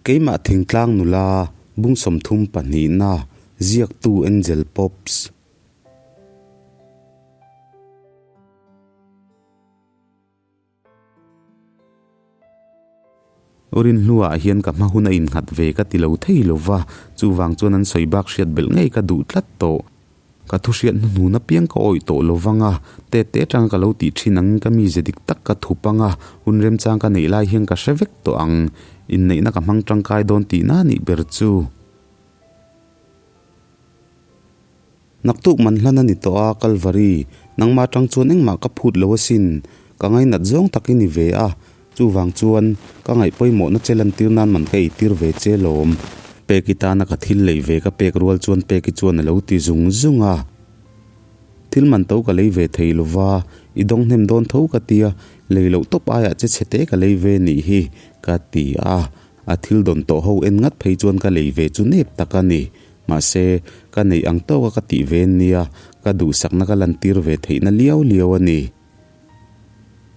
Keimah thingtlang nula bung 32na ziaktu Angel Pops. Rin hnuah hian ka hma hun a innghat ve ka ti lo thei lo va, chuvang chuan an sawi bak hriat belh ngei ka duh tlat tawh. Ka thu hriat hnuhnun apiang ka awih tawh lo vang a, tet te atanga ka lo tih thin angin ka mize dik tak ka thup ang a, hun remchang ka neih lai hian ka hre vek tawh ang. Inneihna ka hmang tangkai dawn tihna nih ber chu. Naktuk man hlan a ni tawh a, Kalvari, nangmah atang chuan engmah ka phut lo asin. Ka ngainat zawng tak i ni ve a, Chuvang chuan ka ngaih pawimawhna che lantir nan man ka eitir ve che lawm. Peki tana ka thil lei ve ka pek rual chuan Peki chuan a lo ti zung zung a. Thil man to ka lei ve thei lova, i dawng hnem dawn tho ka tia, lei loh tawp aiah che chhe te ka lei ve nih hi, ka ti a. A thil dawn tawh ho en ngat phei chuan ka lei ve chu nep tak a ni. Mahse, ka neih ang tawka ka tih ve nia, ka duhsakna ka lantir ve theihna liau liau a ni.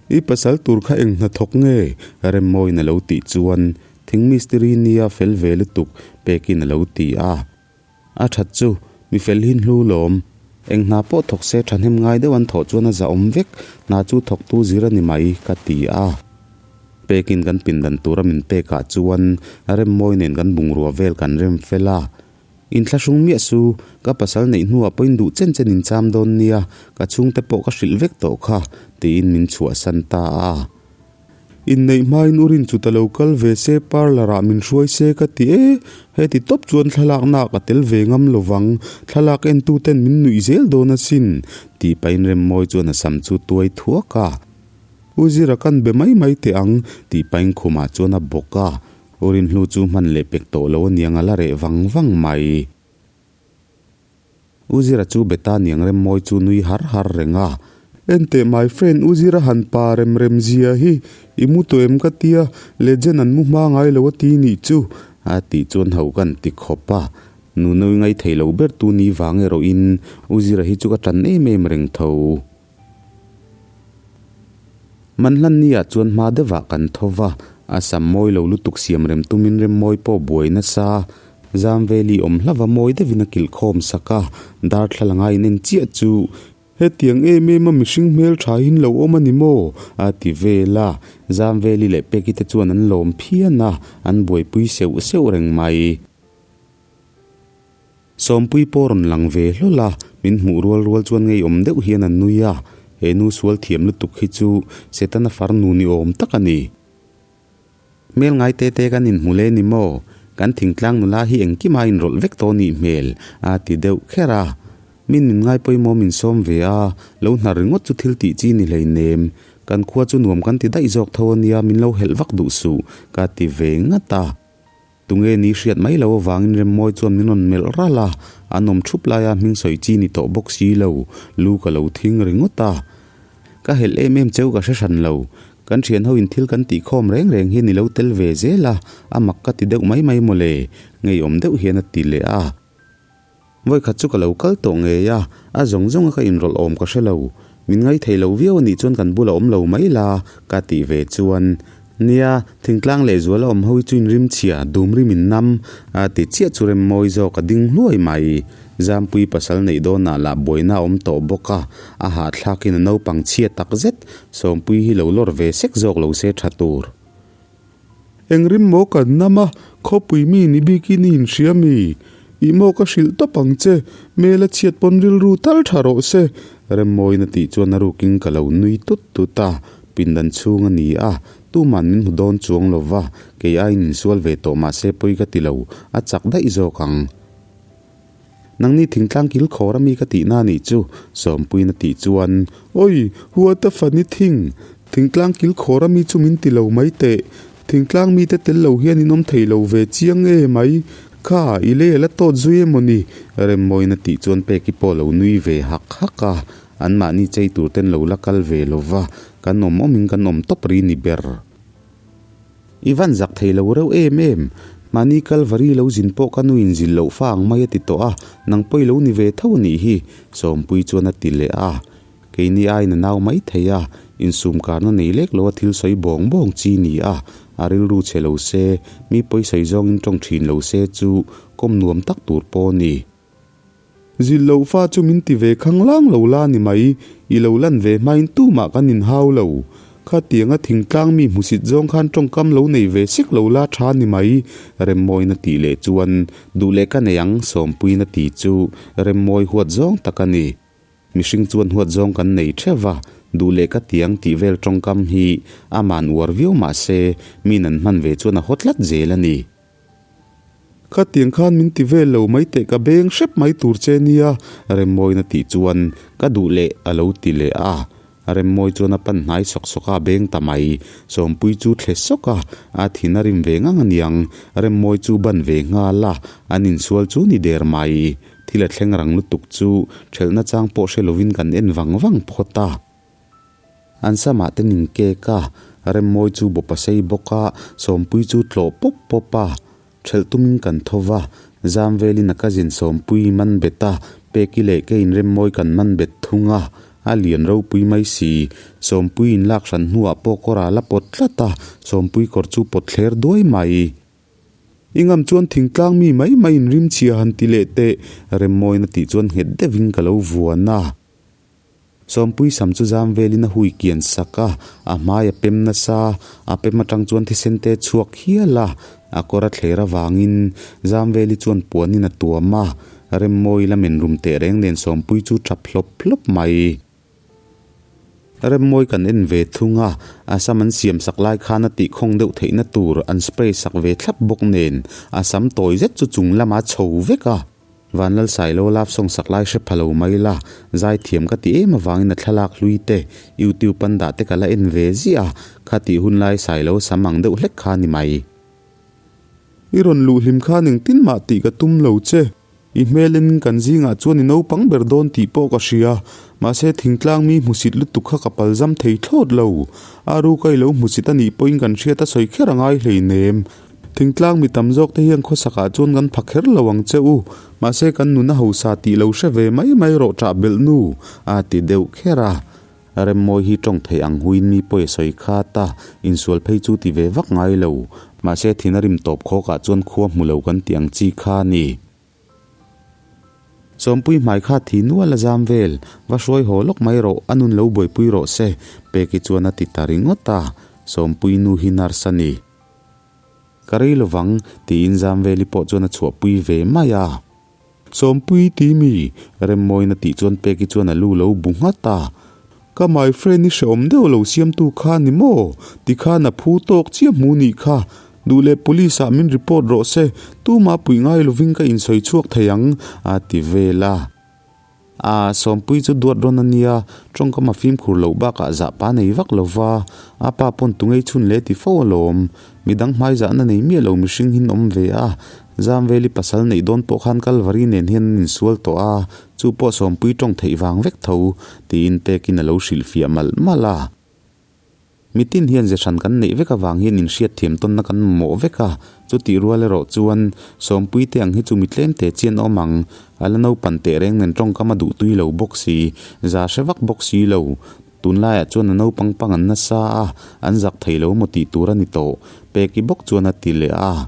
I pasal tur kha eng hnathawk nge? Remmawiin a lo tih chuan thing mistiri nia fel ve lutuk pekin a lo ti a. A that chu, mi fel hi hlu lawm. Eng hna pawh thawk se thahnem ngai deuh an thawh chuan a zahawm vek, hna chu thawktu zir a ni mai, ka ti a. Pekin kan pindan tura min pekah chuan Remmawi nen kan bungrua vel kan rem fel a. Inthlahrung miah su, ka pasal neih hnuah pawhin duh chen chen in cham dawn nia, ka chhungte pawh ka hrilh vek tawh kha, tiin min chhuahsan ta a. Inneih hmain u rin chu ta lo kal ve se, parlour ah min hruai se ka ti e, heti tawp chuan thlalaknaah ka tel ve ngam lovang, thlalak entuten min nuih zel dawn asin, tih pahin Remmawi chuan a sam chu tuai thuak a. U Zira kan be mai mai teh ang, tih pahin khumah chuan a bawk a. U Rinhlu chu hman leh pek tawh lo aniang a la reh vang vang mai. U Zira chu Beta niang Remmawi chu nui har har reng a. Enteh my friend U Zira han pa rem rem zia hi i mu tawh em ka tia, legend an mu hma ngai lo a ti nih chu. A tih chuan ho kan ti khawp a. Nunui ngai thei lo ber tu ni vang erawhin U Zira hi chu ka tan em em reng tho. Manhlanni ah chuan hma deuhah kan tho va, a sam mawi lo lutuk siam rem tumin Remmawi pawh buai nasa. Zamveli awm hlauva mawi deuhin a kilh khawm sak a, darthlalang a inen chiah chu, Hetiang em em a mihring hmel tha in lo awm a ni maw? a ti vel a. Zamveli leh Peki te chuan an lawm phian a, an buaipui seuh seuh reng mai. Sawmpui pawh rawn lang ve hlawl a, min hmuh rual rual chuan ngeiawm deuh hian a nui a, he nu sual thiam lutuk hi chu Setana farnu ni awm tak a ni. Hmel ngai te te kan inhmu le ni maw? Kan thingtlang nula hi engkim a inrawlh vek tawh nih hmel a ti deuh kher a. Min min ngai pawimawh min sawm ve a, lo hnar ringawt chu thil tih chi ni hleinem. Kan khua chu nuam kan ti daih zawk tho a nia, min lo helh vak duh suh ka ti ve ngat a. Tunge ni hriat mai lo avangin Remmawi chuan min rawn melh ralh a, an awm thup laia hming sawi chi ni tawh bawk si lo, lu ka lo thing ringawt a. Ka helh em em cheu ka hre hran lo, kan thian ho in thil kan tih khawm reng reng hi ni lo tel ve zel a, a mak ka ti deuh mai mai mawle, ngeiawm deuh hian a ti leh a. Vawikhat chu ka lo kal tawh ngei a, a zawng zawnga ka inrawlh awm ka hre lo. Min ngaithei lo viau a nih chuan kan bula awm lo mai la, ka tih ve chuan, Nia, thingtlang leh zuala awm ho hi chu inrim chhia, dum rim in nam, a ti chiah chu rem mawi zawk a ding hluai mai. Zampui pasal neih dawnah lah buaina a awm tawh bawk a, a hahthlakin a naupang chhia takzet, Sawmpui hi lo lawr ve sek zawk lo se tha tur. Eng rim maw kan nam a, khawpui mi ni bikin i inhria mi? Ih maw ka hrilh tawp ang che, hmel a chhiat pawn rilru tal tha rawh se. Remmawiin a tih chuan a rukin ka lo nui tut tut a, pindan chhung a ni a, tuman min hmu dawn chuang lo va, kei aiin insual ve tawh mah se pawi ka ti lo, a chak daih zawk ang. Nangni thingtlang kil khawr a mi ka tihna a nih chu, Sawmpuiin a tih chuan. Oi, what a funny thing! Thingtlang kil khawr a mi chu min ti lo mai teh. Thingtlang mite tel lo hian in awm thei lo ve chiang e mai. Kha, i lei a la tawt zui emaw ni? Remmawiin a tih chuan Peki pawh a lo nui ve hak hak a. Anmahni chei tur ten lo la kal ve lo va, kan awm awmin kan awm tawp ri ni ber. I van zak thei lo reuh em em. Mahni Kalvari lo zin pawh ka nuin zil loh fa ang mai a ti tawh a, nang pawh i lo ni ve tho a nih hi, Sawmpui chuan a ti leh a. Keini aiin a nau mai thei a, insum karna nei lek lo a thil sawi bawng bawng chi ni a, A rilru chhe lo se, mi pawisawi zawngin tawng thin lo se chu kawm nuam tak tur pawh a ni. Zilh loh fa chu min ti ve khanglang lo la ni mai, i lo lan ve hmain tumah kan inhau lo. Khatianga thingtlang mi hmusit zawng khan tawngkam lo nei ve sek lo la tha ni mai, Remmawina tih leh chuan duh leh ka nei ang Sawmpuiina ti chu Remmawi huat zawng tak a ni. Mihring chuan huat zawng kan nei theuh va, duh leh ka tiang tih vel tawngkam hi aman uar viau mah se min an hman ve chuan a haw tlat zel a ni. Khatiang khan min ti vel lo mai teh ka beng hrep mai tur che nia, Remmawina tih chuan ka duh leh a lo ti leh a. Remmawi chuan a pan hnai sawk sawk a, a beng ta mai. Sawmpui chu thle sawk a, a thin a rim ve ngang a niang. Remmawi chu ban ve nghal a, an insual chu ni der mai. Thil a thleng rang lutuk chu thelhna chang pawh hre lovin kan en vang vang phawt a. An samah te ning kek a, Remmawi chu bawp a sei bawk a, Sawmpui chu tlawh pawp pawp a. Thelh tumin kan tho va, zam velin a cousin Sawmpui man bet a, Peki leh keiin Remmawi kan man bet thung a, a lian ropui mai si. Sawmpui inlak hran hnuah pawh kawr a la pawt tlat a, Sawmpui kawr chu pawt thler duai mai. I ngam chuan thingtlang mi mai mai in rimchhia han ti leh teh, Remmawina tih chuan nghet deuhin ka lo vuan a. Sawmpui sam chu zam velin a hui kian sak a, a hmai a pem nasa, a pem atang chuan thisen te chhuak hial a, a kawr a thler avangin zam veli chuan puanin a tuam a, Remmawi la men rum teh reng nen Sawmpui chu tap hlawp hlawp mai. Remmawi kan en ve thung a, a sam an siam sak lai khan a tihkhawng deuh theihna tur an spray sak ve thlap bawk nen a sam tawi zet chu chung lamah a chho vek a. Vanlal Sailo love song sak lai hre pha lo mai la, zaithiam ka ti em avangin a thlalak hlui te, YouTube an dah te ka la en ve ziah a, kha tih hun lai Sailo sam ang deuh hlek kha ni mai. I rawn luh hlim khan engtin mah tih ka tum lo che. I hmelin kan zingah chuan i naupang ber dawn tih pawh ka hria, mahse thingtlang mi hmusit lutuk kha ka palzam thei thlawt lo. A ruka i lo hmusit a nih pawhin kan hriat a sawi kher a ngai hleinem. Thingtlang mi tam zawk te hian khawsakah chuan kan pha kher lo ang che u, mahse kan nun a hausa tih lo hre ve mai mai rawh ṭah belh nu, a ti deuh kher a. Remmawi hi ṭawng theih ang huin mi pawi a sawi khat a, insual phei chu ti ve vak ngai lo, mahse thin a rim tawp khawkah chuan khua hmu lo kan tih ang chi kha a ni. Sawmpui hmai kha thi nual a zam vel, va hruai haw lawk mai rawh, a nun lo buaipui rawh se, Peki chuan a ti ta ringawt a, Sawmpui nu hi nurse a ni. Ka rei lovang, tiin Zamveli pawh chuan a chhuahpui ve mai a. Sawmpui ti mi? Remmawina tih chuan Peki chuan a lu lo bu nghat a. Ka my friend i hrehawm deuh lo siamtu kha ni maw? Tikhan a phu tawk chiah hmu nih kha. Duh leh police ah min report rawh se, tumah puih ngai lovin ka insawi chhuak thei ang, a ti vel a. A, Sawmpui chu duat rawn a nia, tawngkam a fimkhur loh bakah zahpa nei vak lo va, a pa pawn tungei chhun leh ti fo alawm. Midang hmai zahna nei miah lo mihring hin awm ve a, Zamveli pasal neih dawn pawh khan Kalvari nen hian an insual tawh a, chu pawh Sawmpui tawng theih vang vek tho, tiin Pekin a lo hrilhfiah malh malh a. Mitin hian ze hran kan neih vek avang hian inhriat thiam tawnna kan mamawh vek a, chutih rual erawh chuan Sawmpui te ang hi chu mi tlem te chian awm ang. A la naupan teh reng nen tawngkam a duh tui lo bawk si, za hre vak bawk si lo. Tunlaiah chuan a naupang pang an nasa a, an zak thei lo maw tih tur a ni tawh, Peki bawk chuan a ti leh a.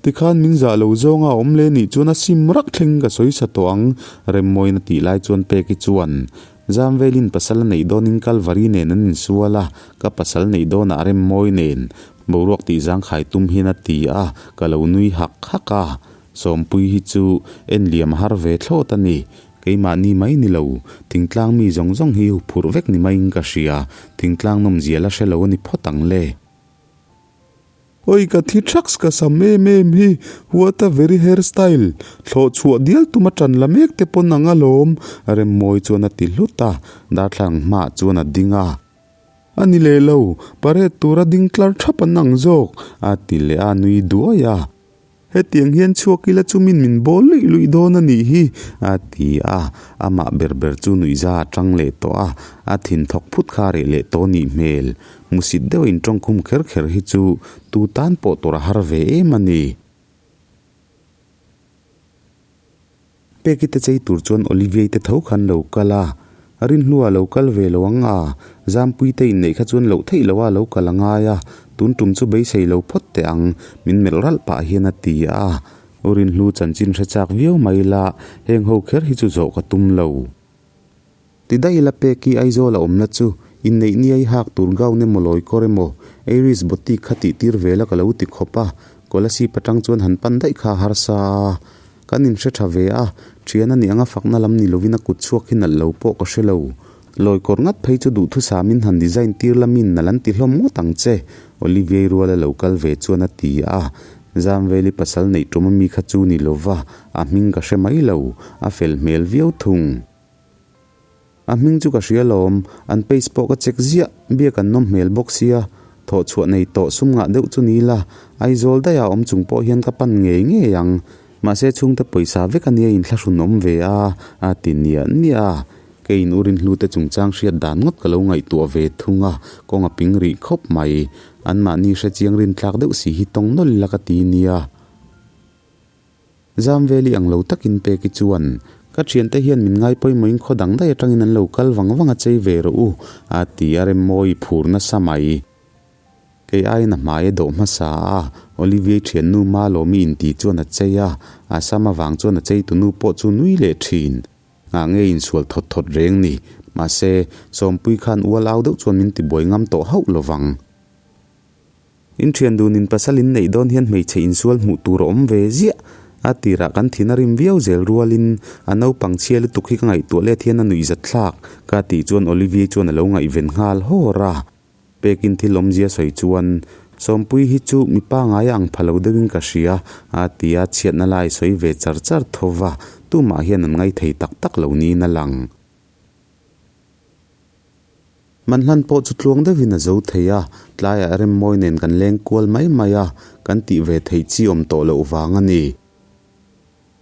Tikhan min zah lo zawnga a awm leh nih chuan a sim rak thleng ka sawi sa tawh ang, Remmawina tih lai chuan Peki chuan Zam velin pasal a neih dawnin Kalvari nen an insual a, ka pasal neih dawnah Remmawi nen boruak tih zangkhai tum hian a ti a, ka lo nui hak hak a. Sawmpui hi chu en liam a har ve thlawt a ni. Keimahni mai ni lo, thingtlang mi zawng zawng hi huphurh vek ni maiin ka hria, thingtlang nawmzia la hre lo a ni phawt ang le. Oi ka thi thaks ka sam em em hi, what a very hair style, thlawh chhuah dial tum a tan la mek te pawn ang alawm, Remmawi chuan a ti hlut a, darthlalang hmaah chuan a ding a. A ni leh lo, parade tura ding tlar thap an ang zawk, a ti leh a, nui duai a. Hetiang hian chhuak ila chu min min bawl luih luih dawn a nih hi, a ti a, amah ber ber chu nuihza a tang leh tawh a, a thin thawk phut kha reh leh tawh nih hmel. Musit deuh in tawngkhum kher kher hi chu tu tan pawh tur a har ve em a ni. Peki te chei tur chuan Olivier te tho khan lo kal a, Rinhlua lo kal ve lo ang a, Zampui te inneih kha chuan loh theih loh a lo kal a ngai a. Tun tum chu beisei lo phawt teh ang, min melh ralh pah hian a ti a. U Rinhlu chanchin hre chak viau mai la, heng ho kher hi chu zawh ka tum lo. Ti daih ila pek i Aizawl a awmna chu inneih ni ai hak tur gown emaw lawi kawr emaw Iris boutique kha tih tir vel a ka lo ti khawp a, Kolasib atang chuan han pan daih kha a harsa a. Kan inhre tha ve a, thian a nih anga fakna lam ni lovin a kut chhuak hi nalh lo pawh ka hre lo. Lawi kawr ngat phei chu duhthusamin han design tir lamin nalh an ti hlawm ngawt ang che, Olivier ruala lo kal ve chuan a ti a. Zamveli pasal neih tum ami kha chu ni lova, a hming ka hre mai lo, a fel hmel viau thung. A hming chu ka hria lawm, an page pawh ka check ziah, biak an nawm hmel bawk sia, thawh chhuah nei tawh sum ngah deuh chu ni la, Aizawl daih ah awm chung pawh hian ka pan ngei ngei ang, mahse chhungte pawisa vek ania inthlahrun awm ve a, a ti niah niah a, keiin u Rinhlute chungchang hriat dan ngawt ka lo ngaihtuah ve thung a, kawng a ping rih khawp mai, anmahni hrechiang rintlak deuh si hi tawng nawlh ila ka ti nia. Zamveli ang lo takin Peki chuan, Ka thiante hian min ngai pawimawhin khaw dang daih atangin an lo kal vang vang a chei ve rawh u, a ti a Remmawi phur nasa mai. Kei aiin a hmai a dawh hmasa a, Olivier thiannu Malawmi inti chuan a chei a, a sam avang chuan a cheitunu pawh chu nui leh thin. Nghah nge insual thawt thawt reng ni. Mahse, Sawmpui khan ual au deuh chuan min tibuai ngam tawh hauh lovang. In thian dun in pasal in neih dawn hian hmeichhe insual hmuh tur a awm ve ziah. A tirah kan thin a rim viau zel rualin a naupang chhia lutuk hi ka ngaihtuah let hian a nuihzat thlak ka tih chuan Olivier chuan a lo ngaihven nghal hawr a. Pekin thil awmzia sawi chuan Sawmpui hi chu mipa ngai a ang pha lo deuhin ka hria a ti a, chhiatna lai sawi ve char char tho va, tumah hian an ngaithei tak tak lo niin a lang. Manhlan pawh chu tluang deuhin a zo thei a, tlaiah Remmawi nen kan leng kual mai mai a, kan tih ve theih chi awm tawh loh vang a ni.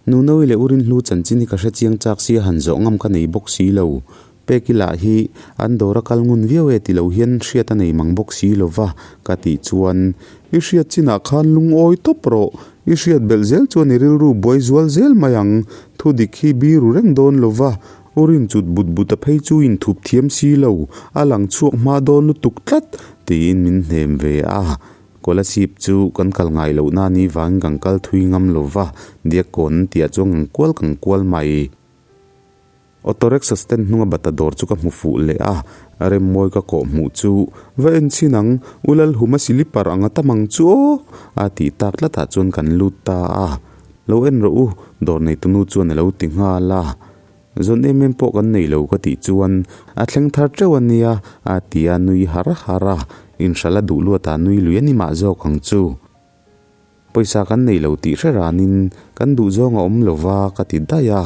Nunawi leh Urinhlu chanchin hi ka hre chiang chak sia han zawh ngam ka nei bawk si lo. Peki lah hi an dawr a kal ngun viau e ti lo hian hriat a nei mang bawk si lo va, ka tih chuan, I hriat chinah khan lungawi tawp rawh, i hriat belh zel chuan i rilru buai zual zel mai ang, thu dik hi biru reng dawn lo va, U rin chut but but a phei chu inthup thiam si lo, a lang chhuak hma dawn lutuk tlat, tiin min hnem ve a. Kolasib chu kan kal ngai loh na ni vangin kan kal thui ngam lo va, Diakkawn an tihah chuan kan kual kan kual mai. Auto rickshaw stand hnunga bata dawr chu ka hmu fuh leh a, Remmawi ka kawh hmuh chu va en chhin ang, U Lalhuma silipar ang a tam ang chu aw, a tih tak tlatah chuan kan lut ta a. Lo en rawh u, dawr neitunu chuan a lo ti nghal a. Zawn em em pawh kan nei lo ka tih chuan a thleng thar teuh a nia a ti a nui har har a, inhralh a duh luat ah nui lui a ni mah zawk ang chu. Pawisa kan nei lo tih hre ranin kan duh zawng a awm lo va ka ti daih a,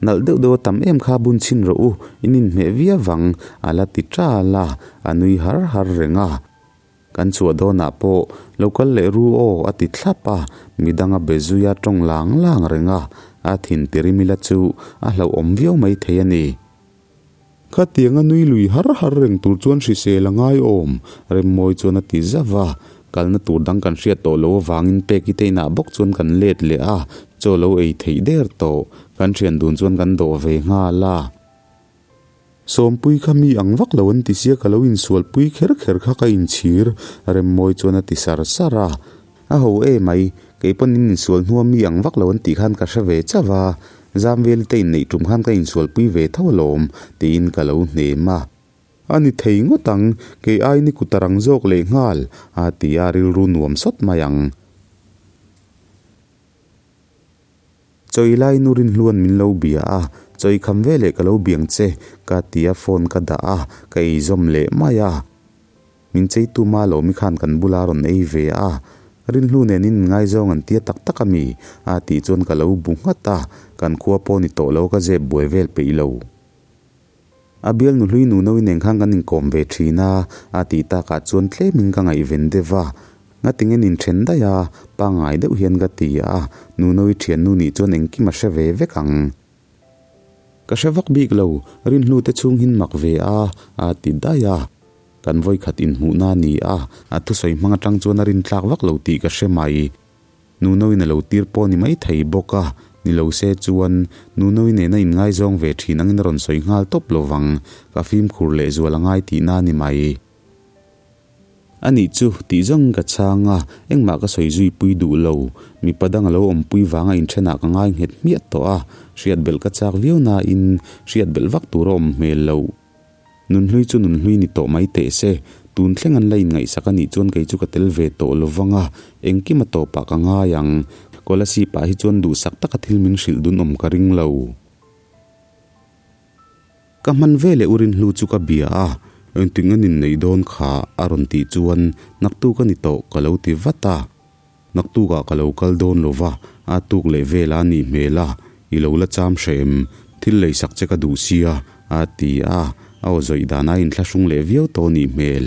nalh deuh deuh a tam em kha bun chhin rawh u, in inhmeh viau vang a la ti tal a, a nui har har reng a. Kan chhuah dawnah pawh lo kal leh ru aw a ti thlap a, midang a be zui a tawng lang lang reng a, a thin tirim ila chu a hlauhawm viau mai thei a ni. Khatianga nui lui har har reng tur chuan hrisel a ngai awm, Remmawi chuan a ti zauh a, kalna tur dang kan hriat tawh loh avangin Peki te inah bawk chuan kan let leh a, chaw lo ei theih der tawh, kan thian dun chuan kan dawh ve nghal a. Sawmpui kha mi ang vak lo an ti sia ka lo insualpui kher kher kha ka inchhir, Remmawi chuan a ti sar sar a. A ho e mai, kei pawn in insual hnua mi ang vak lo an tih khan ka hre ve chauh a, Zamveli te inneih tum khan ka insualpui ve tho alawm, tiin ka lo hnem a. A ni thei ngawt ang, kei aiin i kut a rang zawk leh nghal, a ti a, rilru nuam sawt mai ang. Chawi lai nu Rinhluan min lo bia a, chawi kham veleh ka lo biang che, ka ti a phone ka dah a, ka ei zawm leh mai a. Min cheitu ma lo mi khan kan bula rawn ei ve a, Rinhlu nen in inngaizawng an tia tak tak a mi? a tih chuan ka lo bu nghat a, kan khua pawh ni tawh lo ka zep buai vel peih lo. A bial nuhlui nuno in eng khan kan inkawm ve thin a, a tih takah chuan tlemin ka ngaihven deuh a. Ngatinge nin then daih a, pangngai deuh hian ka ti a, nuno i thiannu nih chuan engkim a hre ve vek ang. Ka hre vak bik lo, rinhlu te chhung hin mak ve a, a ti daih a. Kan vawikhat inhmuhna a ni a, a thusawi hmang atang chuan a rintlak vak lo tih ka hre mai. Nunoin a lo tir pawh ni mai thei bawk a, ni lo se chuan Nunoi nena inngaizawng ve thin angin a rawn sawi nghal tawp lo vang, ka fimkhur lehzual a ngai tihna a ni mai. A nih chu, tih zawngin ka chhang a, engmah ka sawi zui pui duh lo. Mipa dang a lo awmpui vanga inthenah ka ngai nghet hmiah tawh a, hriat belh ka chak viau nain hriat belh vak tur a awm hmel lo. Nunhlui chu nunhlui ni tawh mai teh se, tun thleng an la inngaihsak a nih chuan kei chu ka tel ve tawh lo vang a, engkim a tawpah ka ngai ang. Kolasib ah hi chuan duhsak taka thil min hrilh dun awm ka ring lo. Ka hman ve leh Urinhlu chu ka bia a, engtik an inneih dawn kha a rawn tih chuan naktuk a ni tawh ka lo ti vat a. Naktukah ka lo kal dawn lo va, a tuk leh vel a nih hmel a, i lo la cham hreh em? Thil leisak che ka duh sia, a ti a, a aw zawih dan a inthlahrung leh viau tawh nih hmel.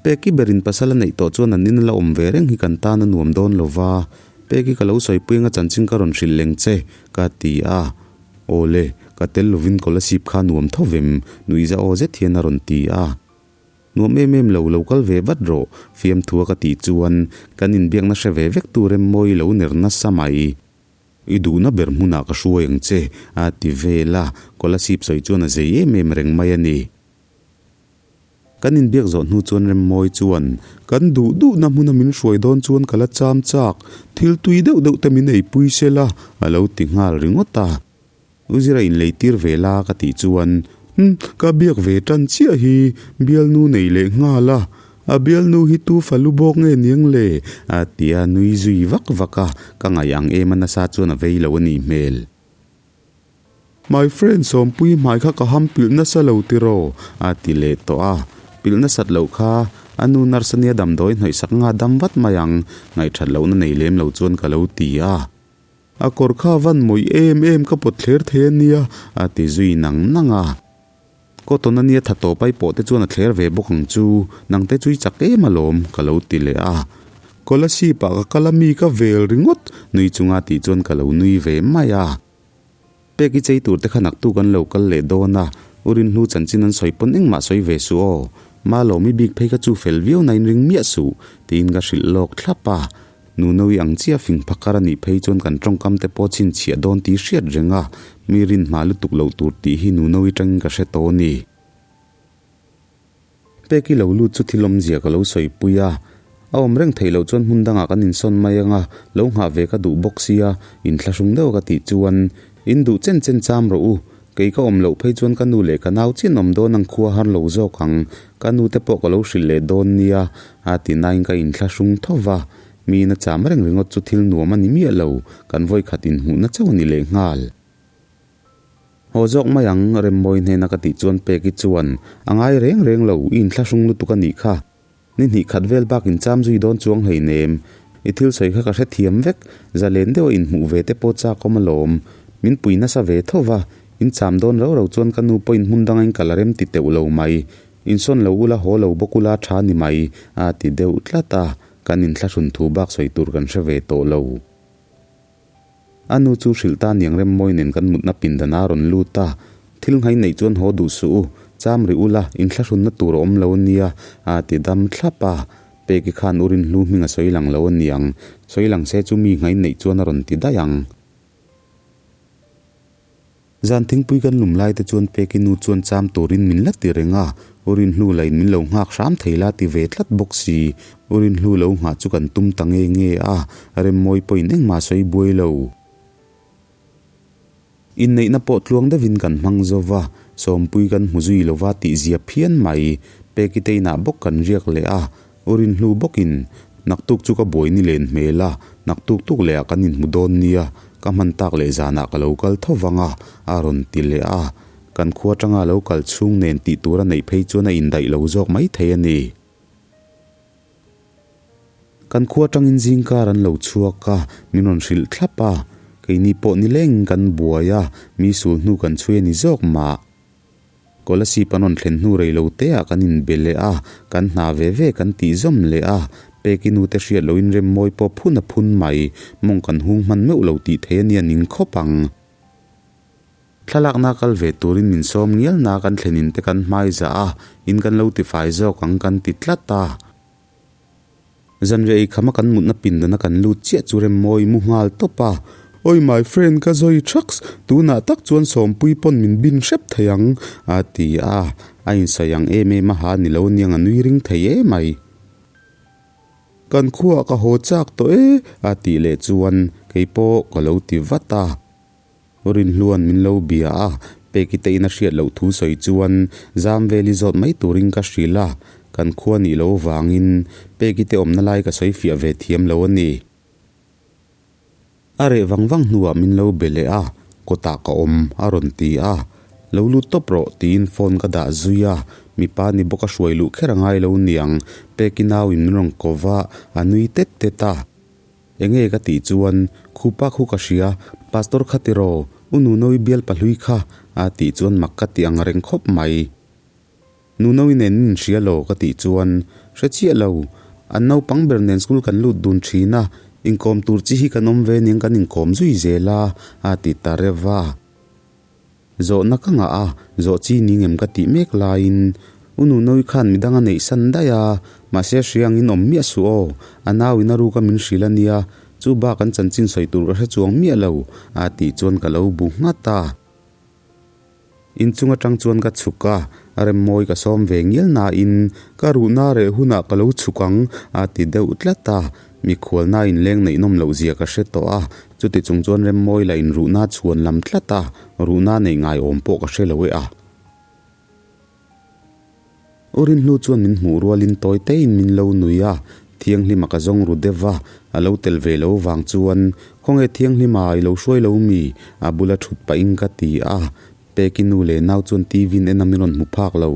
Peki berin pasal a neih tawh chuan an in a la awm ve reng hi kan tan a nuam dawn lo va, Peki ka lo sawipui anga chanchin ka rawn hrilh leng che, ka ti a. Aw le, ka tel lovin Kolasib kha nuam tho vem, nuihza aw zet hian a rawn ti a. Nuam em em lo, lo kal ve vat rawh, fiamthua ka tih chuan kan inbiakna hre ve vek tur em mawi lo ner nasa mai. I duhna ber hmunah ka hruai ang che, a ti vel a, Kolasib sawi chuan a zei em em reng mai a ni. Kan inbiak zawh hnu chuan Remmawi chuan, Kan duh duhna hmuna min hruai dawn chuan ka la cham chak, thil tui deuh deuh te min eipui se la, a lo ti nghal ringawt a. U Zira inlei tir ve la ka tih chuan, Umm, ka biak ve tan chiah hi bialnu nei leh nghal a, a bialnu hi tu fa lu bawk nge niang le? A ti a, nui zui vak vak a, ka ngaih ang em a nasa chuan a vei lo a nih hmel. My friend Sawmpui hmai kha ka ham pilh nasa lo tiraw? A ti leh tawh a, pilh nasat loh kha a nu nurse ania damdawi hnawihsak nga dam vat mai ang, ngaihthat lohna nei lem lo chuan ka lo ti a. A kawr kha van mawih em em ka pawt thler thei a nia, a ti zui nang nang a. Cotton a nia tha tawp ai pawh te chuan a thler ve bawk ang chu, nang te chu i chak em alawm, ka lo ti leh a. Kolasib ah ka kal a mi ka vel ringawt, nui chunga tih chuan ka lo nui ve mai a. Pek i chei tur te kha naktuk an lo kal leh dawn a, u Rinhlu chanchin an sawi pawn engmah sawi ve suh aw. Malawmi bik phei kha chu fel viau na in ring miah suh, tiin ka hrilh lawk thlap a. Nunoui ang chiah fing phakar a nih phei chuan kan tawngkam te pawh chhinchhiah dawn tih hriat reng a, mi rin hma lutuk loh tur tih hi Nunoui tangin ka hre tawh a ni. Peki lo lut chu thil awmzia ka lo sawipui a, a awm reng theih loh chuan hmun dangah kan insawn mai ang a, lo nghah ve ka duh bawk sia, inthlahrung deuh a ka tih chuan, In duh chen chen cham rawh u, kei ka awm loh phei chuan ka nu leh ka nau chian awm dawn ang khua har lo zawk ang, ka nu te pawh ka lo hrilh leh dawn nia, a ti nain ka inthlahrung tho va, mi in a cham reng ringawt chu thil nuam a ni miah lo, kan vawikhat inhmuhna chauh a ni lehnghal. Haw zawk mai ang, Remmawi hnena ka tih chuan Peki chuan, A ngai reng reng lo, i inthlahrung lutuk a nih kha. Ni hnih khat vel bak incham zui dawn chuang hleinem. I thil sawi kha ka hrethiam vek, zalen deuha inhmuh ve te pawh chak awm alawm. Min pui nasa ve tho va, incham dawn rau rau chuan ka nu pawhin hmun danga in kal a rem ti teuh lo mai. Insawn lo ula haw lo bawk ula tha ni mai, a ti deuh tlat a, kan inthlahrun thu bak sawi tur kan hre ve tawh lo. A nu chu hrilh ta niang Remmawi nen kan mutna pindan a rawn lut a, Thil nghai neih chuan haw duh suh u, cham rih ula, inthlahrunna tur a awm lo ania, a ti dam thlap a. Peki khan u Rinhlu hming a sawi lang lo aniang, sawi lang se chu mi nghai neih chuan a rawn ti daih ang. Zan thingpui kan lum lai te chuan Peki nu chuan cham turin min la ti reng a, U Rinhlu la in min lo nghak hram thei la ti ve tlat bawk si. U Rinhlu lo nghah chu kan tum ta nge nge a, Remmawi pawhin engmah sawi buai lo. Inneihna pawh tluang deuhin kan hmang zo va, Sawmpui kan hmu zui lo va tih zia phian mai. Peki te inah bawk kan riak leh a, U Rinhlu bawkin Naktuk chu ka buai ni len hmel a, naktuk tuk leh ah kan inhmu dawn nia, ka hman tak leh zanah ka lo kal tho vang a, a rawn ti leh a. Kan khua atanga lo kal chhung nen tih tur a neih phei chuan a indaih lo zawk mai thei a ni. Kan khua atangin zingkar an lo chhuak a, min rawn hrilh thlap a. Keini pawh nileng kan buai a, mi sul hnu kan chhui a ni zawk mah. Kolasib an rawn thlen hnu rei lo te ah kan inbe leh a, kan hna ve ve kan tih zawm leh a, Peki nu te hriat loin Remmawi pawh phun a phun mai, mawng kan hung hman meuh lo tih thei a nia ning khawp ang. Thlalakna kal ve turin min sawm ngial na kan thlen in te kan hmai zah a, in kan lo tifai zawk ang kan ti tlat a. Zanriah eikhama kan mutna pindana kan lut chiah chu Remmawi mu nghal tawp a. Oi my friend ka zawi thaks, tunah tak chuan Sawmpui pawn min bin hrep thei ang, a ti a. A insawi ang em em a ha ni lo aniang a nui ring thei emai. Kan khuaah ka haw chak tawh e, a tih leh chuan kei pawh ka lo ti vat a. Rinhluan min lo bia a, Peki te in a hriat loh thu sawi chuan zam vel i zawt mai turin ka hrilh a, kan khua nih loh vangin Peki te awmna lai ka sawi fiah ve thiam lo a ni. A reh vang vang hnuah min lo be leh a, kawtah ka awm a rawn ti a, Lo lut tawp rawh tiin phone ka dah zui a, mipa ni bawk a hruai luh kher a ngai lo niang, Peki nauin min rawn ko va, a nui tet tet a. Enge ka tih chuan, Khupa khu ka hria, Pastor kha tiraw, U Nunoui bial pahlui kha a tih chuan mak ka ti ang reng khawp mai. Nunoui nen in inhria lo ka tih chuan, Hre chiah lo, an naupang ber nen school kan lut dun thin a, inkawm tur chi hi kan awm ve aniang kan inkawm zui zel a, a ti ta reuh a. Zawhna ka ngah a, zawh chi ni ngem ka tih mek laiin U Nunoui khan midang a neih san daih a, mahse hria angin awm miah suh aw, a nauin a ruka min hrilh a nia, chu bak an chanchin sawi tur ka hre chuang miah lo, a tih chuan ka lo bu nghat a. Inchung atang chuan ka chhuk a, a remmawi ka sawm ve ngial nain ka ruhna reh hunah ka lo chhuk ang, a ti deuh tlat a. Mikhualna inleng neih nawm loh zia ka hre tawh a, chuti chung chuan Remmawi lah inruhna chhuan lam tlat a, ruhna neih ngai awm pawh ka hre lo e a. U Rinhlu chuan min hmuh rualin tawi teiin min lo nui a, Thianghlima ka zawng ru deuh va, a lo tel ve lo vang chuan, Khawnge Thianghlima i lo hruai lo mi? a bula thut pahin ka ti a, Peki nu leh nau chuan TV in en a min rawn hmu phak lo.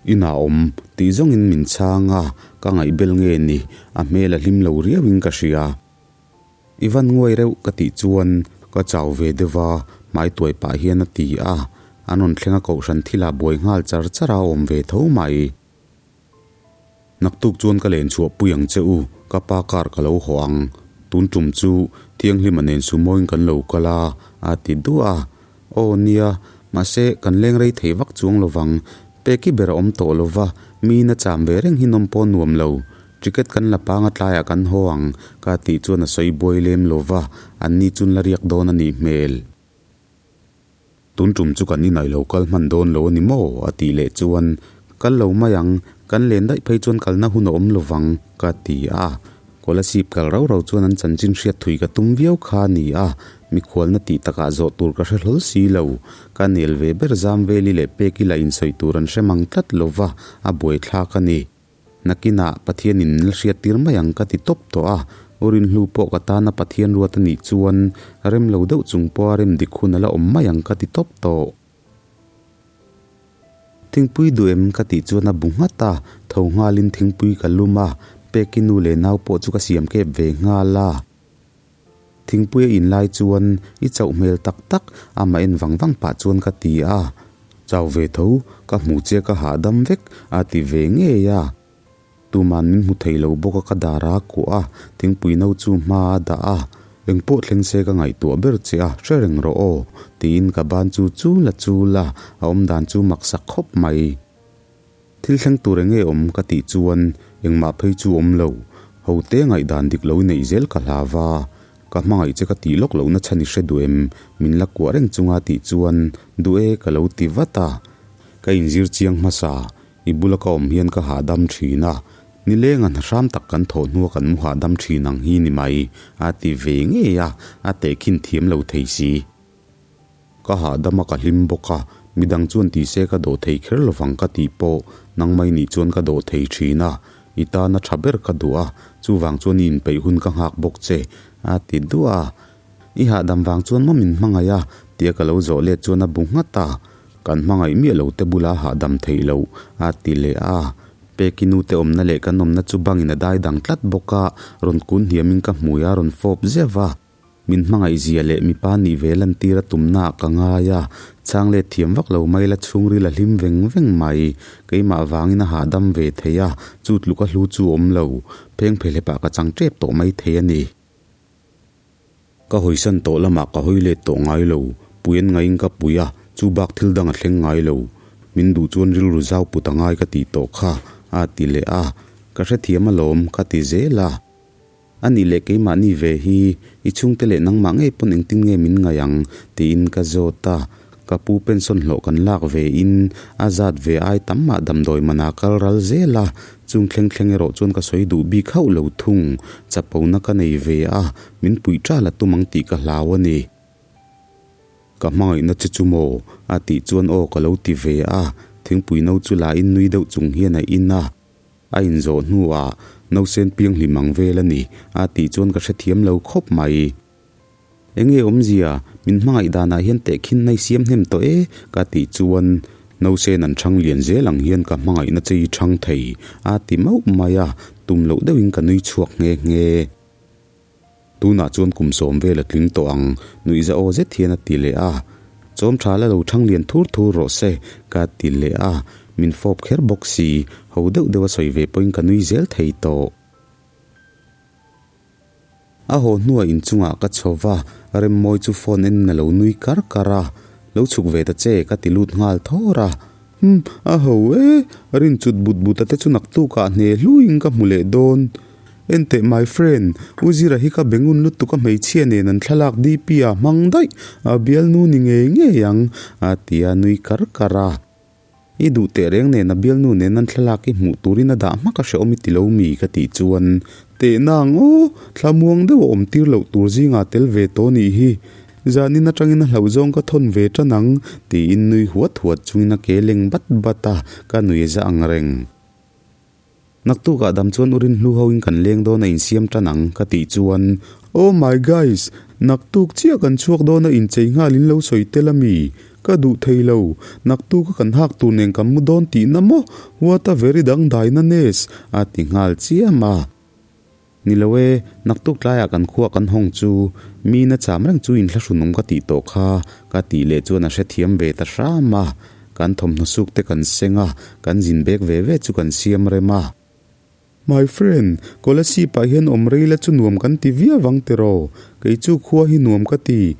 Inah awm tih zawngin min chhang a, ka ngaihbel nge ni, a hmel a hlim lo riauin ka hria. I van nguai reuh ka tih chuan ka chau ve deuh a, hmai tuai pah hian a ti a, an rawn thleng a kohhran thilah buai nghal char char a awm ve tho mai. Naktuk chuan ka len chhuah pui ang che u, ka pa car ka lo haw ang. Tun tum chu Thianghlima nen sumoin kan lo kal a, a ti duah a. Aw nia, mahse kan leng rei thei vak chuang lo vang. Peki ber a awm tawh lo va, miin a cham ve reng hi nawm pawh nuam lo. Ticket kan la panga tlaiah kan haw ang, ka tih chuan a sawi buai lem lo va, anni chun la riak dawn a nih hmel. Tun tum chu kan inai lo kal hman dawn lo a ni maw? a tih leh chuan, Kal lo mai ang, kan len daih phei chuan kalna hun a awm lo vang, ka ti a. Kolasib kal rau rau chuan an chanchin hriat thui ka tum viau kha a ni a, mikhualna tih takah zawh tur ka hre hlawl si lo. Ka nel ve ber zam veli leh pek ila insawi tur an hre mang tlat lo va, a buaithlak a ni. Nakinah Pathianin min la hriattir mai ang ka ti tawp tawh a, U Rinhlu pawh ka tana Pathian ruat a nih chuan rem lo deuh chung pawha rem dik hun a la awm mai ang ka ti tawp tawh. Thingpui duh em ka tih chuan a bu nghat a, tho nghalin thingpui ka lum a, Peki nu leh nau pawh chu ka siam kep ve nghal a. Thingpui a in lai chuan i chauh hmel tak tak amah en vang vang pah chuan ka ti a, Chau ve tho, ka hmu che ka hahdam vek a ti ve ngei a. Tuman min hmu thei lo bawk a ka dar a kuah a, thingpui no chu hma a dah a, Engpawh thleng se ka ngaihtuah ber che a, hre reng rawh aw tiin ka ban chu chul a chul a, a awmdan chu maksak khawp mai. Thil thleng tur enge awm ka tih chuan engmah phei chu awm lo, ho te ngaihdan dik lo neih zel ka hlau va, ka hmangaih che ka tih lawk lohna chhan i hre duh em? Min la kuah reng chunga tih chuan duh e ka lo ti vat a, ka inzir chiang hmasa, i bula ka awm hian ka hahdam thin a, nileng a hna hram tak kan thawh hnua kan mu hahdam thin ang hi ni mai a ti ve ngei a, a tehkhin thiam lo thei si. Ka hahdam a ka hlim bawk a, midang chuan ti se ka dawh thei kher lovang ka tih pawh nangmai nih chuan ka dawh thei thin a, i tana tha ber ka duh a, chuvang chuan i inpeih hun ka nghak bawk che, a ti duah a. I hahdam vang chuan maw min hmangaih a? tia ka lo zawh let chuan a bu nghat a, kan hmangaih miah lo te bula hahdam theih loh, a ti leh a. Peki nu te awmna leh kan awmna chu bangin a dai dang tlat bawk a, rawn kun hniamin ka hmui a rawn fawp zeuh a. Min hmangaih zia leh mipa nih ve lantir a tumna ah ka ngai a, chhang let thiam vak lo mai la chhungril a hlim veng veng mai. Keimah vangin a hahdam ve thei a, chu tluk a hlu chu awm lo. Pheng phelhep ah ka chang tep tawh mai thei a ni. Ka hawisan tawh lamah ka hawi let tawh ngai lo, pui an ngaiin ka pui a, chu bak thil dang a thleng ngai lo. Min duh chuan rilru zau put a ngai ka tih tawh kha, a ti leh a. Ka hrethiam alawm, ka ti zel a. A nih leh keimahni ve hi i chhungte leh nangmah ngei pawn engtin nge min ngaih ang? tiin ka zawt a. Ka pu pension hlawh kan lak ve in a zat ve ai tam mah damdawi manah kal ral zel a, chung thleng thleng erawh chuan ka sawi duh bik hauh lo thung. Chapona ka nei ve a, min puih ṭal a tum ang tih ka hlau a ni. Ka hmangaihna che chu maw? a tih chuan aw ka lo ti ve a, thingpui no chu la in nui deuh chung hian a in a. A inzawh hnuah nausen pianghlim ang vel a ni a tih chuan ka hrethiam lo khawp mai. Enge awmzia, min hmangaih danah hian tehkhin nai siam hnem tawh e ka tih chuan nausen an chhang lian zel ang hian ka hmangaihna che i chhang thei a ti mauh mai a, tum loh deuhin ka nui chhuak nghe nghe. Tunah chuan kum sawm vel a tling tawh ang, nuihza aw zet hian a ti leh a. Chawm tha la lo thang lian thur thur rawh se, ka ti leh a. Min fawp kher bawk si, ho deuh deuh a sawi ve pawhin ka nui zel thei tawh. A haw hnuah inchungah ka chho va, Remmawi chu phone enin a lo nui kar kar a. Lo chhuk ve ta che, ka ti lut nghal thawr a. Umm, a ho e, rin chut but but a te chu naktukah hne hluiin ka hmu leh dawn. Enteh my friend, U Zira hi ka be ngun lutuk a hmeichhia nen an thlalak DP ah hmang daih, a bialnu ni ngei ngei ang, a ti a nui kar kar a. I duh teh reng nen a bialnu nen an thlalak i hmuh turin a dah hmak a hrehawm i ti lo mi ka tih chuan, Tehna ang aw, thlamuang deuh a awm tir loh tur zingah tel ve tawh nih hi. Zanin atangin a hlauh zawng ka thawn ve tan ang, tiin nui huat huat chungin a ke leng bat bat a, ka nui za ang reng. Naktukah dam chuan u Rinhlu hoin kan leng dawn a insiam tan ang, ka tih chuan, Oh my guys, naktuk chiah kan chhuak dawn a inchei nghal in lo sawi tel a mi? Ka duh thei lo, naktuka kan hak tur nen kan mu dawn tihna maw? What a very dangdaina ness, a ti nghal chiam a. Ni lo e, naktuk tlaiah kan khua kan hawng chu mi na cham reng chu inthlahrunawm ka tih tawh kha ka tih leh chuan a hrethiam ve ta hram a. Kan thawmhnaw suk te kan seng a, kan zin bek ve ve chu kan siam rem a. My friend, Kolasib ah hian awm rei la chu nuam kan ti viau vang tiraw? Kei chu khua hi nuam ka ti.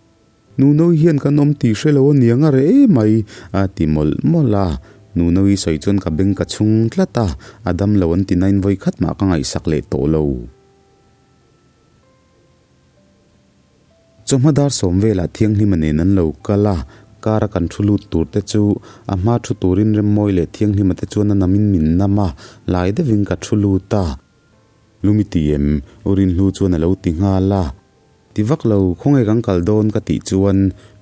Nunawi hian kan awm tih hre lo a niang a reh emai, a ti mawlh mawlh a. Nunawi sawi chuan ka beng ka chhung tlat a, a dam lo an ti nain vawi khat mah ka ngaihsak leh tawh lo. Chawhma dar sawm velah Thianghlima nen an lo kal a, car a kan thu lut tur te chu a hma thu turin Remmawi leh Thianghlima te chuan a namin min nam a, lai deuhin ka thu lut a. Lumi ti em? U Rinhlu chuan a lo ti nghal a. Ti vak lo, khawnge kan kal dawn ka tih chuan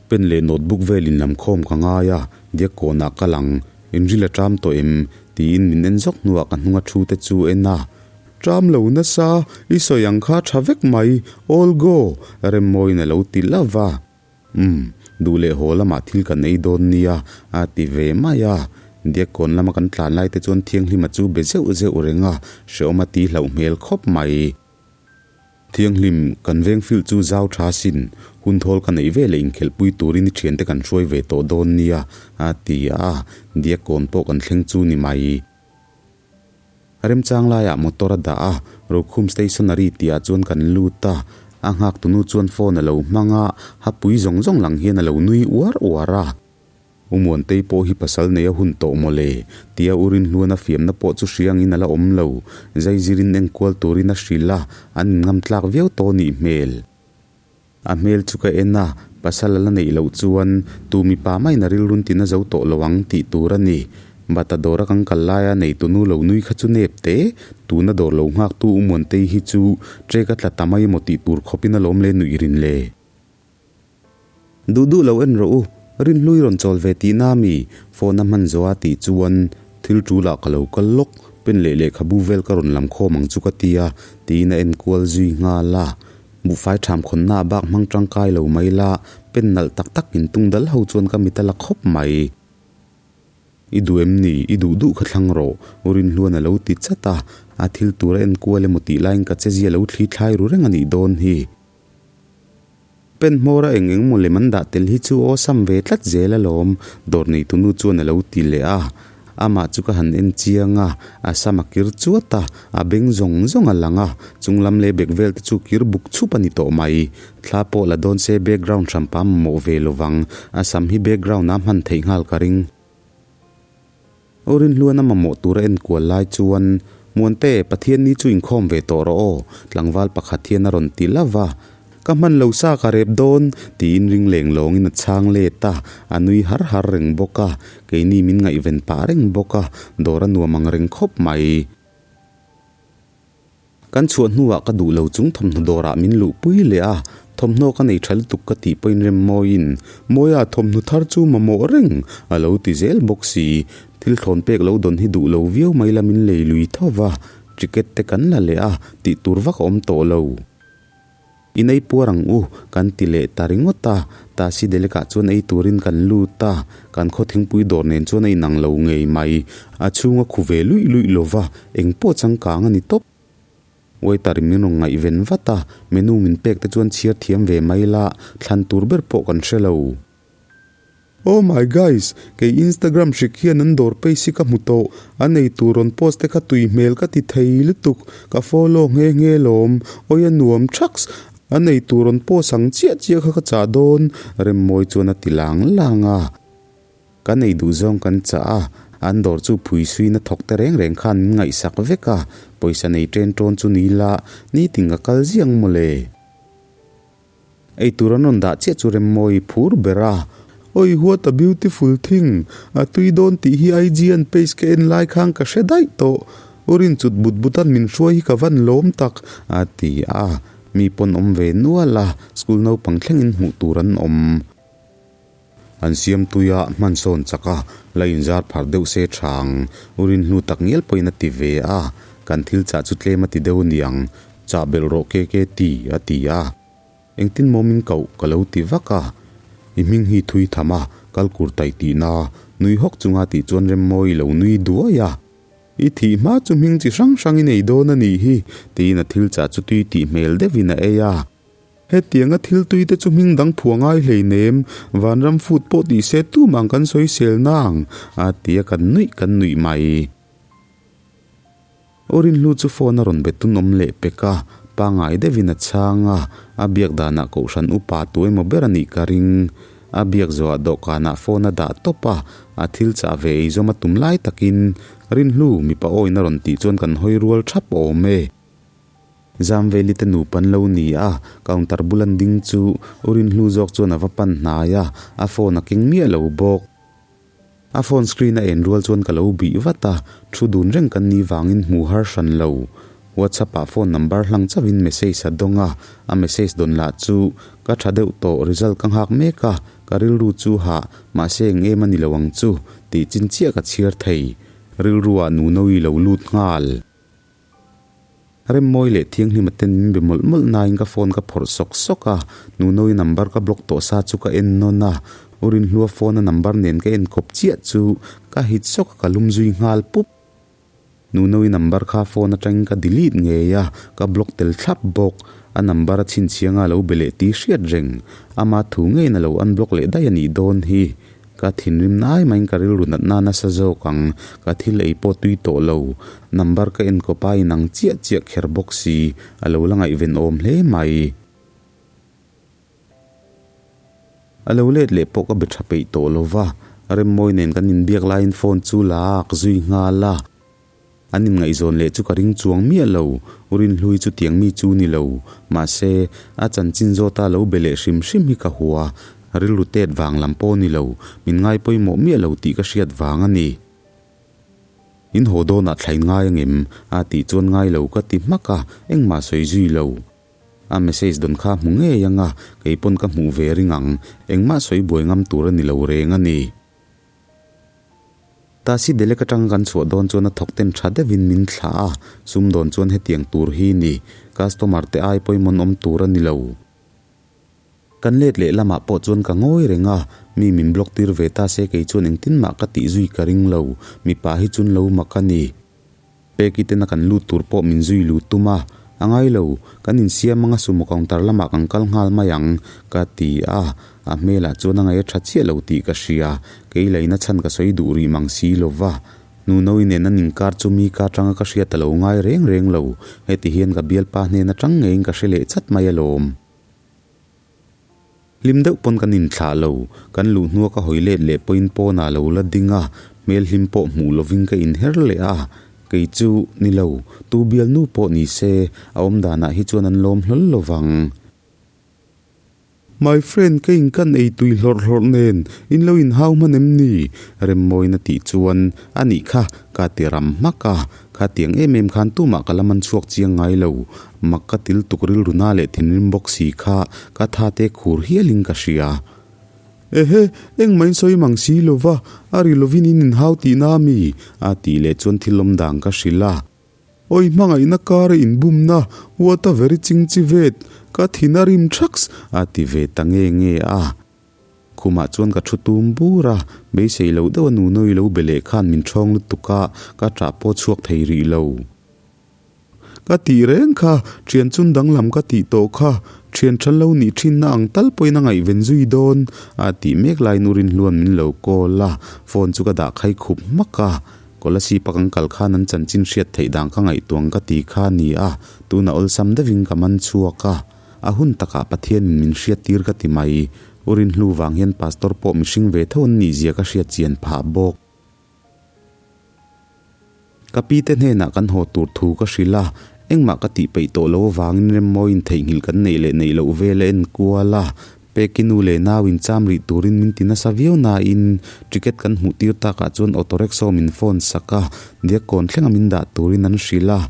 pen leh notebook vel in lam khawm ka ngai a, diak kawnah kal ang, in ril a ṭam tawh em? tiin min en zawk hnuah ka hnunga thu te chu en a. Ṭam lo nasa, i sawi ang kha ṭha vek mai, all go! Remmawiin a lo ti love a. Umm, duh leh haw lamah thil kan ei dawn nia, a ti ve mai a. Diak kawn lama kan tlan lai te chuan Thianghlima chu be zeuh zeuh reng a, hrehawm a ti hlauh hmel khawp mai. Thianghlim, kan veng field chu zau tha sin, hun thawl ka neih ve leh inkhelhpui turin i thiante kan hruai ve tawh dawn nia, a ti a, diak kawn pawh kan thleng chu ni mai. Remchang laiah motor a dah a, Rokhum stationary tihah chuan kan lut a, a nghaktunu chuan phone a lo hmang a, hapui zawng zawng lang hian a lo nui uar uar a. U Muantei pawh hi pasal nei a hun tawh maw le? tia U Rinhluana fiamna pawh chu hria angin a la awm lo. Zaizirin enkual turin a hrilh a, an inngam tlak viau tawh nih hmel. A hmel chu ka en a, pasal a la neih loh chuan tu mipa maiin a rilrun tina zo tawh lo ang tih tur a ni. Bata dawra kan kal laia neitunu lo nui kha chu nep te, tuna dawr lo nghaktu U Muantei hi chu trek a tla ta mai emaw tih tur khawpin alawm le nuih rin le. Duh duh lo en rawh u, Rinhlui rawn chawl ve tihna mi? Phone a hman zawh a tih chuan thil tul ah ka lo kal lawk, pen leh lehkhabu vel ka rawn lam khawm ang chu ka ti a, tiin a en kual zui nghal a. Buhfai ṭham khawnna ah bak hmang ṭangkai lo mai la, pen nalh tak tak in tung dal ho chuan ka mit a la khawp mai. I duh em ni? I duh duh kha thlang rawh, U Rinhluan a lo ti chat a, a thil tur a en kual emaw tih laiin ka chezia lo thli thlai ru reng a nih dawn hi. Pen hmawra eng eng maw lem an dah tel hi chu awlsam ve tlat zel alawm, dawr neitunu chuan a lo ti leh a. Amah chu ka han en chiang a, a sam a kir chuat a, a beng zawng zawng a lang a, chung lam leh bek vel te chu kir buk chhup a ni tawh mai. Thla pawh la dawn se background hranpa mamawh ve lovang, a sam hi background ah hman theih nghal ka ring. Rinhluan a mamawh tur a enkual lai chuan Muante, Pathianni chu inkhawm ve tawh rawh aw, tlangval pakhat hian a rawn ti love a. Ka hman lo sa ka rep dawn, tiin ring leng lawngin a chhang let a, a nui har har reng bawk a, keini min ngaihven pah reng bawk a, dawr a nuam ang reng khawp mai. Kan chhuah hnuah ka duh lo chung thawmhnaw dawrah min luhpui leh a, thawmhnaw ka nei tha lutuk ka tih pawhin rem mawiin, Mawia thawmhnaw thar chu mamawh reng, a lo ti zel bawk si. Thil thlawn pek lo dawn hi duh lo viau mai la min lei lui tho va, ticket te kan la leh a, tih tur vak a awm tawh lo. In ei puar ang u, kan ti leh ta ringawt a. Tasi Delekah chuan ei turin kan lut a, kan khaw thingpui dawr nen chuan a inang lo ngei mai. A chhung a khu ve luih luih lo va, eng pawh changkang a ni tawp. Waiter in min rawn ngaihven vat a, menu min pek te chuan chhiar thiam ve mai la, thlan tur ber pawh kan hre lo. Oh my guys, kei Instagram hrik hian an dawr page hi ka hmu tawh, an ei tur rawn post te kha tui hmel ka ti thei lutuk, ka follow nghe nghe lawm, awi a nuam thaks, an ei tur rawn post ang chiah chiah kha ka chah dawn, Remmawi chuan a ti lang lang a. Kan ei duh zawng kan chah a, an dawr chu phui suina thawk te reng reng khan min ngaihsak vek a, pawisa nei ṭen ṭawn chu ni ila, nitin ka kal ziang mawle. Ei tur an rawn dah chiah chu Remmawi phur ber a. Oi what a beautiful thing! A tui dawn tih hi IG an page ka en lai khan ka hre daih tawh. U rin chut but but an min hruai hi ka van lawm tak, a ti a. Mi pawn awm ve nual a, school naupang thlengin hmuh tur an awm. An siam tui a, hman sawn chak a, la inzar phar deuh se tha ang. U rin hnu tak ngial pawhin a ti ve a. Kan thil chah chu tlem a ti deuh aniang. Chah belh rawh KKT, a ti a. Engtin maw min koh ka lo ti vak a. I hming hi thui tham a, kal kur taih tihna, nui hawk chunga tih chuan Remmawi lo nui duai a. I thih hma chu hming chi hrang hrang i nei dawn a nih hi, tiin a thil chah chu tui tih hmel deuhin a ei a. Hetianga thil tui te chu hming dang phuah ngai hleinem, vanram food pawh tih se tumah kan sawi sel nang, a ti a kan nuih kan nuih mai. Aw Rinhlu chu phone a rawn be tunawm leh pek a, pangngai deuhin a chhang a, a biak danah kohhran upa tu emaw ber a nih ka ring. A biak zawhah dawhkanah phone a dah tawp a, a thil chah ve eizawm a tum lai takin Rinhlu mipa awin a rawn tih chuan kan hawi rual thap awm e. Zamveli te nupa an lo ni a, counter bul an ding chu U Rinhlu zawk chuan a va pan hnai a, a phone a keng miah lo bawk. A phone screen a en rual chuan ka lo bih vat a, thu dun reng kan nih vangin hmu har hran lo. WhatsApp ah phone number hlang chauhin message a dawng a, a message dawn lah chu ka tha deuh tawh result ka nghak mek a, ka rilru chu hah, mahse eng em a ni lo ang chu tih chin chiah ka chhiar thei. Rilru ah Nuno-i lo lut nghal. Remmawi leh Thianghlima ten min be mawlh mawlh nain ka phone ka phawrh sawk sawk a, Nunoii number ka block tawh sa chu ka en nawn a, U Rinhlua phone a number nen ka en kawp chiah chu ka hit sawk a ka lum zui nghal pup. Nunoii number kha phone atangin ka delete ngei a, ka block tel thlap bawk. A number a chhinchhiang a lo be leh tih hriat reng. Ama thu ngeiin a lo unblock leh daih a nih dawn hi. Ka thinrim nai maiin ka rilru natna nasa zawk ang, ka thil ei pawh tui tawh lo. Number ka en kawp a inang chiah chiah kher bawk si, a lo la ngaihven awm hle mai. A lo let leh pawh ka be tha peih tawh lo va, Remmawi nen kan inbiak laiin phone chu la ak zui nghal a. An inngaihzawn leh chu ka ring chuang miah lo, U Rinhlui chu tiang mi chu ni lo. Mahse, a chanchin zawta lo be leh hrim hrim hi ka hua, rilru tet vang lam pawh ni lo, min ngai pawimawh miah lo tih ka hriat vang a ni. In haw dawnah thlain ngai angem? A tih chuan ngai lo ka ti hmak a, engmah sawi zui lo. A message dawn kha hmu ngei anga, kei pawn ka hmuh ve ring ang, engmah sawi buai ngam tur a ni lo reng a ni. Tasi Delek atanga kan chhuah dawn chuan a thawk ten tha deuhin min thlah a, sumdawn chuan hetiang tur hi ni, customer te ai pawimawh awm tur a ni lo. Kan let leh lamah pawh chuan ka ngawi reng a, mi min block tir ve ta se kei chuan engtin mah ka tih zui ka ring lo, mipa hi chun lo mak a ni. Peki tena kan lut tur pawh min zui lut tum a, A ngai lo, kan insiam anga sumo counter lamah kan kal nghal mai ang, ka ti a, a hmelah chuan a ngaih a tha chiah lo tih ka hria, kei laina chhan ka sawi duh rih mang si lo va. Nunoii nen an inkar chu mi ka atanga ka hriat a lo ngai reng reng lo, heti hian ka bialpa hnen atang ngeiin ka hre leh chat mai alawm. Hlim deuh pawn kan inthlah lo, kan luh hnua ka hawi let leh pawhin pawnah lo la ding a, hmel hlim pawh hmuh lovin ka inher leh a. Kei chu ni lo, tu bialnu pawh ni se, a awm danah hi chuan an lawm hlawl lo vang. My friend ka in kan ei tui hlawrh hlawrh nen in lo in hau hman em ni? Remmawin a tih chuan a nih kha ka ti ram hmak a, khatiang em em khan tumah ka la man chhuak chiang ngai lo. Mak ka til tuk rilru na leh thinrim bawk si kha ka tha te khur hialin ka hria. Ehe, engmah in sawi mang si lo va, a ri lovin in inhau tihna a mi? A tih leh chuan thil awm dang ka hrilh a. Awi hmangaihna kara inbumna, what a very chingchi vet, ka thin a rim thaks! A ti ve ta nge nge a. Khumah chuan ka thu tum bur a, beisei loh deuh a nunawi lo be leh khan min ṭhawng lutuk a, ka ṭah pawh chhuak thei rih lo. Ka tih reng kha, ṭhian chun danglam ka tih tawh kha, ṭhian ṭha lo nih ṭhinna ang tal pawhin a ngaihven zui dawn, a tih mek laiin u Rinhluan min lo call a, phone chu ka dah khai khup hmak a. Kolasib a kan kal khan an chanchin hriat theih dan ka ngaihtuang ka ti kha a ni a, tunah awlsam deuhin ka man chhuak a. A hun takah Pathianin min hriattir ka ti mai. U Rinhlu vang hian Pastor pawh mihring ve tho an nih zia ka hriat chian phah bawk. Ka pi te hnenah kan haw tur thu ka hrilh a, engmah ka tih peih tawh lo avangin Remmawiin theihnghilh kan neih leh neih loh vel a en kual a, Peki nu leh nau in cham rih turin min ti nasa viau nain ticket kan hmuh tir takah chuan auto rickshaw min phone sak a, Diakkawn thlenga min dah turin an hrilh a.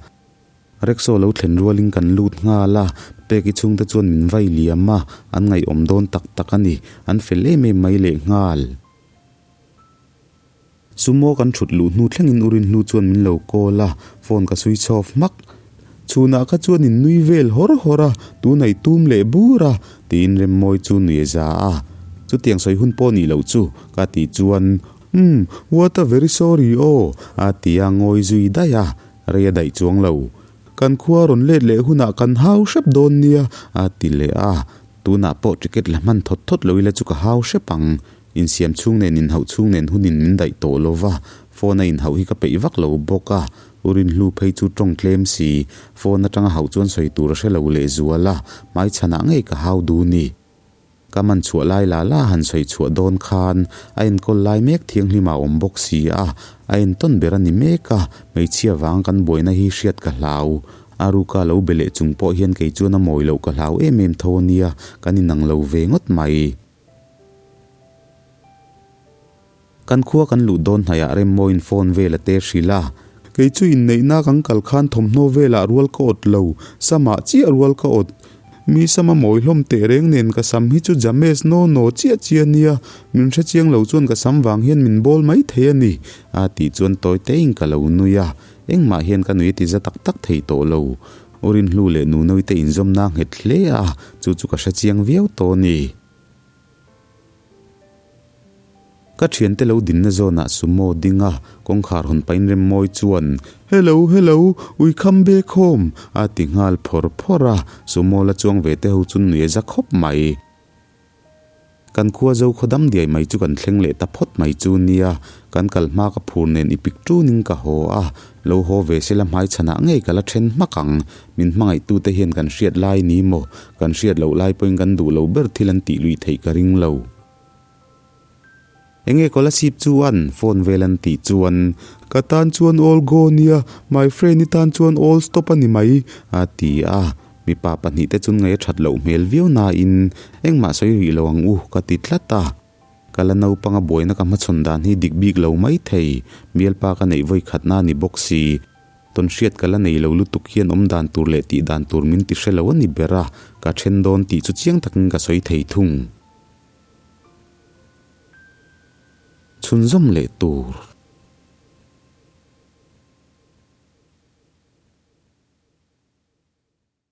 Rickshaw lo thlen rualin kan lut nghal a, Peki chhungte chuan min vai liam a, an ngaihawm dawn tak tak a ni, an fel em em mai lehnghal. Sumo kan thut luh hnu thlengin u Rinhlu chuan min lo call a, phone ka switch off hmak. Chhunah kha chuan in nui vel hawr hawr a, tun ai tum leh bur a, tiin Remmawi chu nui a za a. Chutiang sawi hun pawh nih loh chu, ka tih chuan, Umm, what a very sorry aw, a ti a, ngawi zui daih a, rei a daih chuang lo. Kan khua rawn let leh hunah kan hau hrep dawn nia, a ti leh a. Tunah pawh ticket la hman thawt thawt lo ila chu ka hau hrep ang. Insiam chhung nen inhauh chhung nen hunin min daih tawh lo va, phone a inhauh hi ka peih vak lo bawk a, U Rinhlu phei chu tawng tlem si, phone atanga hauh chuan sawi tur a hre lo lehzual a, hmaichhanah ngei ka hau duh ni. Ka man chhuah lai la la han sawi chhuah dawn khan a enkawl lai mek thianghlim a awm bawk si a, a entawn ber a ni mek a, hmeichhia vanga kan buaina hi hriat ka hlau. A ruka lo be leh chung pawh hian kei chuan a mawi loh ka hlau em em tho a nia, kan inang lo ve ngawt mai. Kan khua kan luh dawn hnaihah Remmawiin phone vel a te hrilh a. Kei chu inneihna kan kal khan thawmhnaw velah rual ka awt lo, samah chiah rual ka awt. Mi sama mawi hlawm teh reng nen ka sam hi chu James naw naw chiah chiah nia, min hre chiang lo chuan ka sam vang hian min bawl mai thei a ni, a tih chuan tawi tein ka lo nui a. Engmah hian ka nui a ti za tak tak thei tawh lo. U Rinhlu leh Nunawite inzawmna a nghet hle a, chu chu ka hre chiang viau tawh a ni. Ka thiante lo dinna zawnah sumo ding a, kawngkhar hawn pahin Remmawi chuan, Hello, hello, ui kham be khawm, a ti nghal phawr phawr a, sumo la chuang ve te ho chu nui a za khawp mai. Kan khua zo khaw dam diai mai chu kan thleng leh ta phawt mai chu nia, kan kal hma ka phur nen i pik tunin ka haw a, lo haw ve sela hmai chhanah ngei ka la then hmak ang, min hmangaihtute hian kan hriat lai ni maw, kan hriat loh lai pawhin kan duh lo ber thil an tih luih theih ka ring lo. Enge Kolasib chuan phone vel an tih chuan. Ka tan chuan all go nia, my friend i tan chuan all stop a ni mai, a ti a. Mipa pahnihte chun ngaih a that loh hmel viau nain engmah sawi rih lo ang u ka ti tlat a. Ka la naupanga buaina ka hmachhawn dan hi dik bik lo mai thei, bialpa ka neih vawi khatna a ni bawk si. Tawn hriat ka la nei lo lutuk hian awm dan tur leh tih dan tur min ti hre lo a ni ber a, ka then dawn tih chu chiang takin ka sawi thei thung. Chhunzawm leh tur.